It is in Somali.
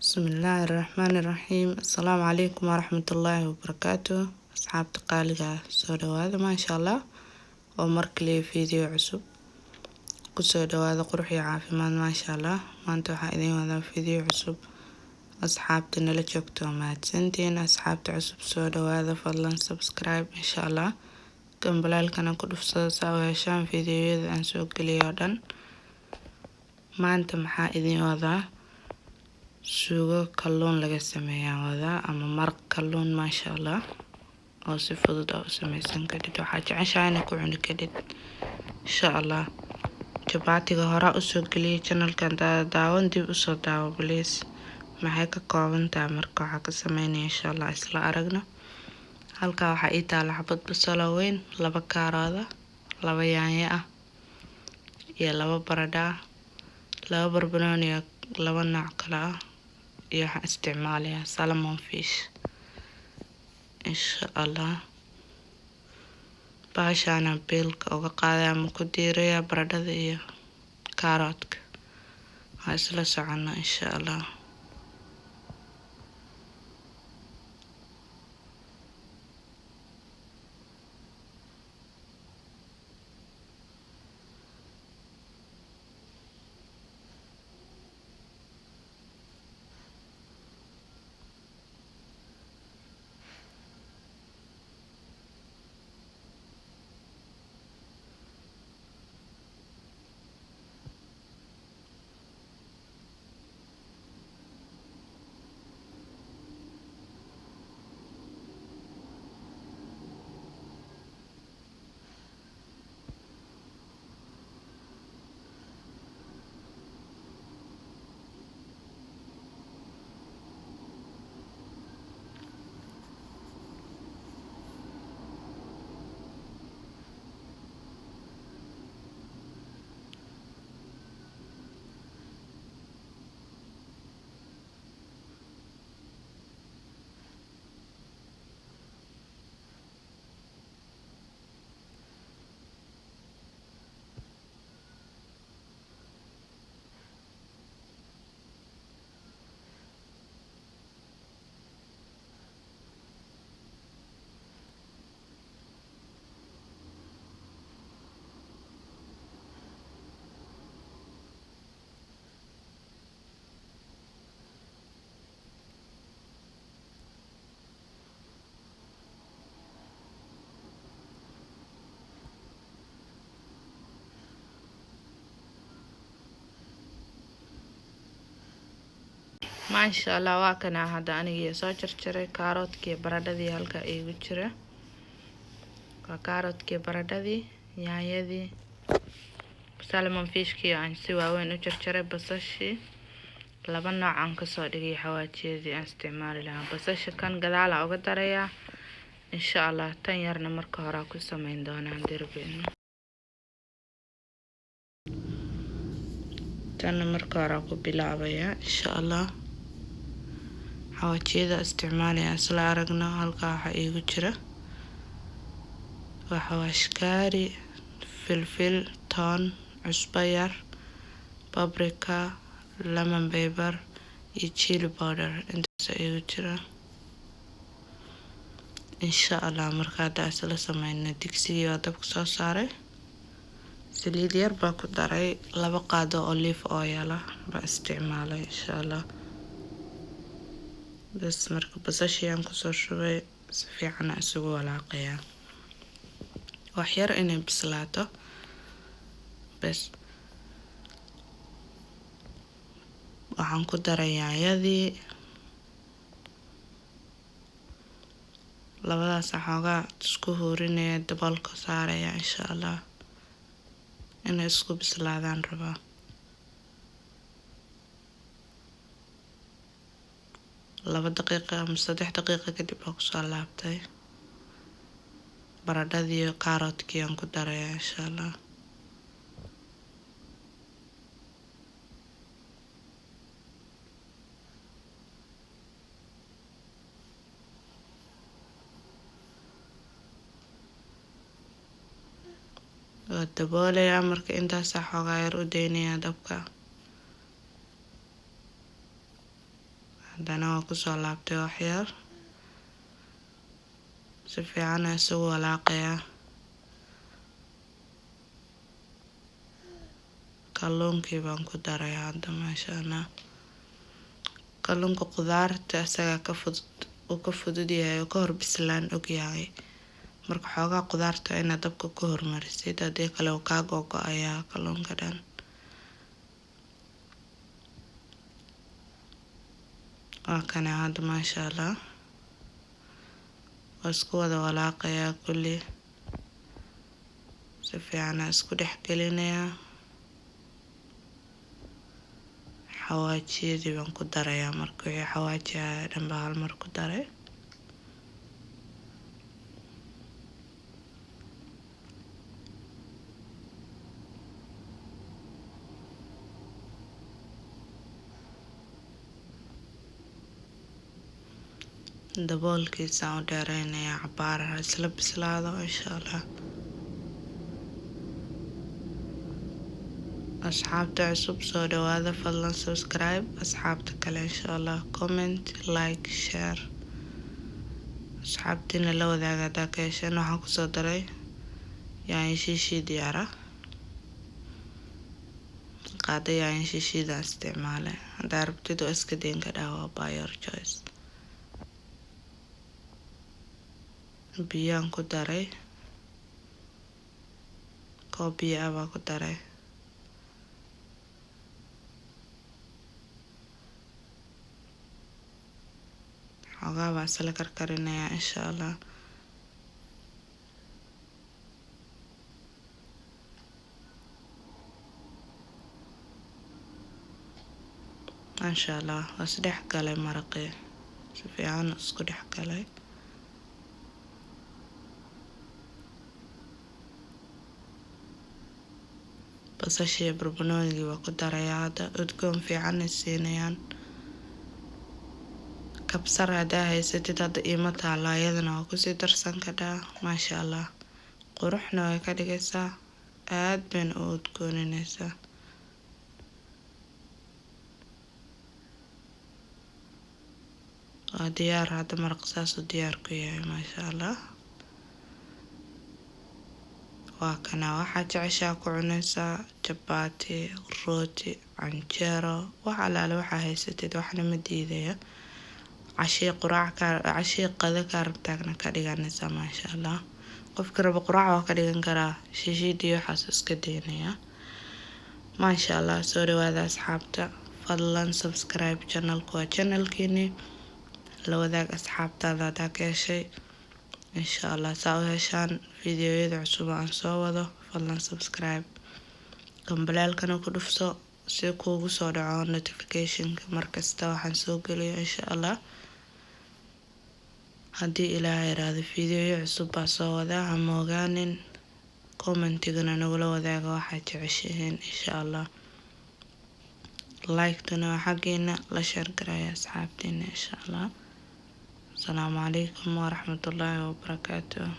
Bismillaahi Raxmaani Raxiim. Assalaamu calaykum waraxmatullaahi wabarakaatuh. Asxaabta qaaliga ah, soo dhawaada, maasha Allah. Oo mar kale video cusub. Kusoo dhawaada qurux iyo caafimaad, maasha Allah. Maanta waxaan idin wadaa video cusub. Asxaabta nala joogto waa mahadsantihiin. Asxaabta cusub, soo dhawaada, fadlan subscribe, insha Allah. Gambaleelkana ku dhufsada saa u heshaan videoyada aan soo geliyo oo dhan. Maanta maxaa idin wadaa? Suugo kalluun laga sameeyaa wadaa ama maraq kalluun, maasha Allah, oo si fudud oo u sameysan kadhid waxaa jeceshahay inaa ku cuni kadhid, insha Allah. Jabaatiga horaa usoo geliyay channelkan, daawan, dib usoo daawo please. Maxay ka kooban tahay marka waxaa ka sameynaya, insha Allah, isla aragno. Halkaa waxaa ii taala xabad basalo weyn, laba kaarooda, laba yaanyo ah iyo laba baradho ah, laba barbanooni iyo laba nooc kale ah, iyo waxaan isticmaalayaa salmon fish, insha Allah. Bahashaana peelka uga qaadaya ama ku diiraya baradhada iyo kaaroodka. Waa isla socono, insha Allah. Maasha Allah, waa kana hadda anigii soo jarjaray kaaroodkii, baradhadii halka iigu jira. Waa kaaroodkii, baradhadii, yaanyadii, salmon fishkii aan si waaweyn u jarjaray, basashii laba nooc aan kasoo dhigay, xawaajiyadii aan isticmaali lahaa. Basasha kan gadaalaa uga darayaa, insha Allah. Tan yarna marka horaa ku sameyn doonaa derbi. Tanna marka horaa ku bilaabaya, insha Allah. Xawaajiyada isticmaalaya isla aragno. Halkaa waxaa iigu jira waa xawaash kaari, filfil, toon, cusbo yar, paprika, lemon pepper iyo chili powder. Intaas iigu jira, insha Allah. Marka hadda isla sameyna. Digsigii waa dabka soo saaray, saliid yar baa ku daray, laba qaado olive oil ah baa isticmaalay, insha Allah. Bas, marka basashii aan kusoo shubay, si fiican isugu walaaqayaa, wax yar inay bislaato bas. Waxaan ku daray yaanyadii, labadaas xoogaa isku huurinaya, daboolka saaraya, insha Allah. Inay isku bislaadaan rabaa. 2 daqiiqa ama 3 daqiiqa kadib baa kusoo laabtay. Baradhadii, kaaroodkii aan ku daraya, insha Allah. Waa daboolayaa marka, intaasaa xoogaa yar u deynayaa dabka. Haddana waa kusoo laabtay waxyar. Si fiican isugu walaaqayaa. Kalluunkii baan ku daray hadda, maasha Allah. Kalluunka qudaarta isagaa ka fudud, uu ka fudud yahay oo ka hor bislaan og yahay. Marka xoogaa qudaarta inaad dabka ku hormarisid, haddii kale uu kaa gogo-ayaa kalluunka dhan. Waa kana hadda, maasha Allah, waa isku wada walaaqayaa kulli, si fiican isku dhex gelinayaa. Xawaajiyadii baan ku darayaa. Marka wixii xawaaji ah dhan baa hal mar ku daray. Daboolkiisaan u dheereynayaa cabaar, ha isla bislaado insha Allah. Asxaabta cusub soo dhawaada, fadlan subscribe. Asxaabta kale insha Allah comment, like, share, asxaabtiina la wadaaga haddaa ka hesheen. Waxaan kusoo daray yaanyo shiishiid yara, qaado yaanyo shiishiidaan isticmaalay. Haddaa rabtid waa iska dayn kadhaa, waa by your choice. Biyaan ku daray, koob biyo ah baa ku daray. Xoogaa baan isla karkarinayaa insha Allah. Maasha Allah, waa isdhex galay maraqii, si fiican isku dhex galay. Basasha iyo barbaroonigii waa ku darayaa hadda, udgoon fiican ay siinayaan. Kabsar haddaa haysatid, hadda iima taalo, ayadana waa kusii darsan kadhaa. Maasha Allah, quruxna way ka dhigaysaa, aad bayna u udgooninaysaa. Waa diyaar hadda maraq, saasuu diyaar ku yahay, maasha Allah. Waa kana, waxaa jeceshaa ku cunaysaa, jabaati, rooti, canjeero, wax alaale waxaa haysatid, waxna ma diidaya. Cashii, quraac ka, cashii, qado kaa rabtaagna ka dhiganaysaa, maasha Allah. Qofka raba quraac waa ka dhigan karaa, shiishiidii waxaas iska daynaya. Maasha Allah, soo dhawaada asxaabta, fadlan subscribe channelku, waa channelkiini. La wadaag asxaabtaada haddaa ka heshay insha Allah, saa u heshaan fiidiyoyada cusub aan soo wado. Fadlan subscribe, gambaleelkana ku dhufso si kuugu soo dhaco notificationka markasta waxaan soo geliyo insha Allah. Haddii Ilaaha yiraahdo fiidiyoyo cusub baa soo wadaa, ha moogaanin. Commentigana nagula wadaaga waxaad jeceshihiin insha Allah. Like-tuna waa xaggeena, la share garaya asxaabteena insha Allah. Asalaamu calaykum waraxmatullaahi wabarakaatuh.